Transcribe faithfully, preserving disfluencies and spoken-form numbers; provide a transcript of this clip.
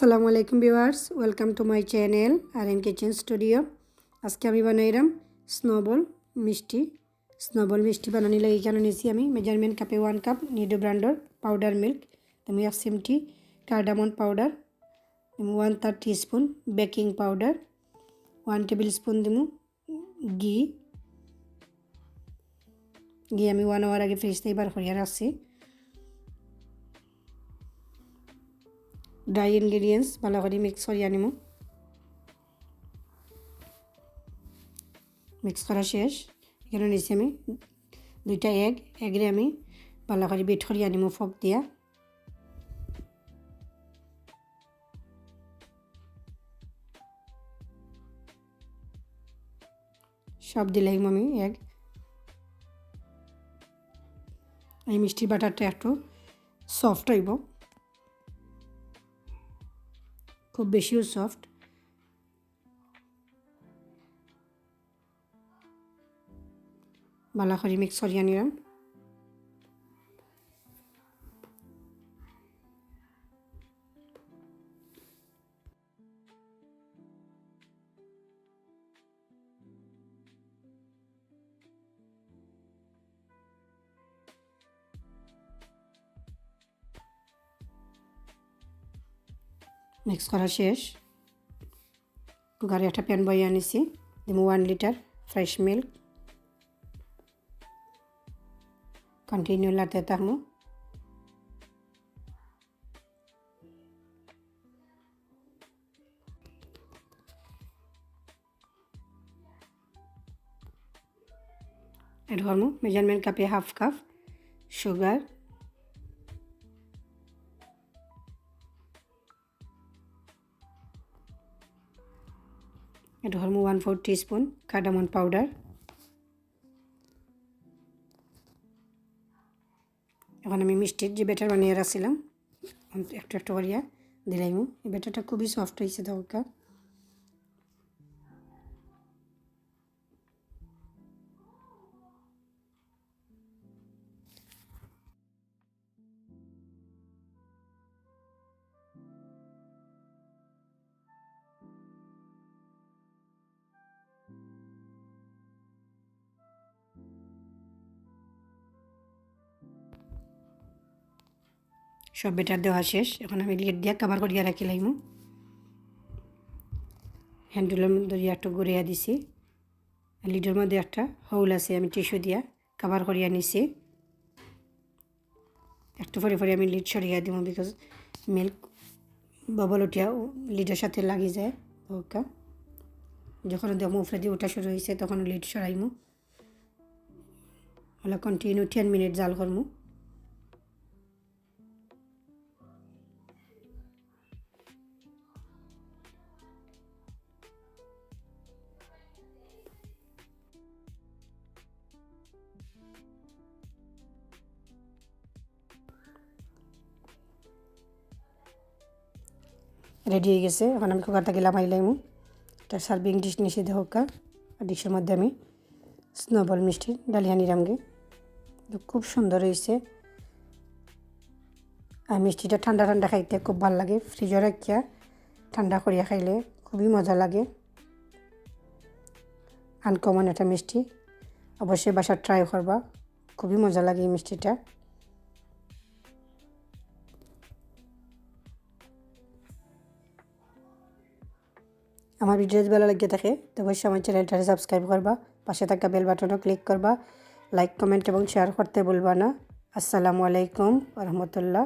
আসসালামু আলাইকুম viewers, welcome to my channel R N kitchen studio. আজকে আমি বানাইরাম স্নোবল মিষ্টি। স্নোবল মিষ্টি বানানি লাগি এখানো নিছি আমি মেজারমেন্ট কাপে ওয়ান কাপ নিডো ব্র্যান্ডর পাউডার মিল্ক, দিমু এক চিমটি কার্ডামন পাউডার, দিমু one third teaspoon baking powder, one table spoon দিমু ঘি। ঘি আমি ওয়ান আওয়ার আগে ফ্রিজ থাকি বার করিয়া রাখছি। ড্রাই ইনগ্রিডিয়েন্টস ভালা করি মিক্স করিয়া নিমু। মিক্স করা শেষ। এখানো নিছি আমি দুইটা এগ। এগরে আমি ভালা করি বিট করিয়া নিমু ফোর্ক দিয়া। সব দিলাইমু আমি এগ। এই মিষ্টির ব্যাটারটা একটু সফট অইবো, খুব বেশিও সফট। ভালা করি মিক্স করিয়া নিলাম। মিক্স করা শেষ। কুকারে একটা প্যান বইয়া নিছি, দিমু one litre fresh milk. Continue লাড়তে থাকমু। অ্যাড করমু মেজারমেন্ট কাপে হাফ কাপ সুগার। অ্যাড করমু one four teaspoon cardamom powder. এখন আমি মিষ্টির যে ব্যাটার বানাইয়া রাখছিলাম, একটু একটু করিয়া দিলাইমু। এই ব্যাটারটা খুবই সফট অইছে, দেখউক্কা। সব ব্যাটার দেওয়া শেষ। এখন আমি লিড দিয়া কভার করিয়া রাখিলাইমু। হ্যান্ডেলর মধ্যে দিয়া একটু ঘুরাইয়া দিছি। লিডর মধ্যে একটা হোল আছে, আমি টিস্যু দিয়া কভার করিয়া নিছি। একটু পরে পরে আমি লিড সরাইয়া দিমু, because মিল্ক বাবল উঠিয়া লিডর সাথে লাগি যায়। ওকে, যখন দেখমু উপরেদি উঠা শুরু অইছে, তখন লিড সরাইমু। অলা কন্টিনিউ টেন মিনিট জাল করমু। রেডি অই গেছে। এখন আমি কুকার থাকি লামাইলাইমু। একটা সার্ভিং ডিশ নিছি, দেখউক্কা। আর ডিশর মধ্যে আমি স্নোবল মিষ্টি ঢালিয়া নিলামগি। তো খুব সুন্দর অইছে। আর মিষ্টিটা ঠান্ডা ঠান্ডা খাইতে খুব ভালা লাগে। ফ্রিজো রাখিয়া ঠান্ডা করিয়া খাইলে খুবই মজা লাগে। আনকমন একটা মিষ্টি, অবশ্যই বাসাত ট্রাই করবা, খুবই মজা লাগে এই মিষ্টিটা। আমার ভিডিও যদি ভালা লাগে থাকে, তো অবশ্যই আমার চ্যানেলটারে সাবস্ক্রাইব করবা, পাশে থাকা বেল বাটনও ক্লিক করবা, লাইক, কমেন্ট এবং শেয়ার করতে ভুলবা না। আসসালামু আলাইকুম ওয়া রাহমাতুল্লাহ।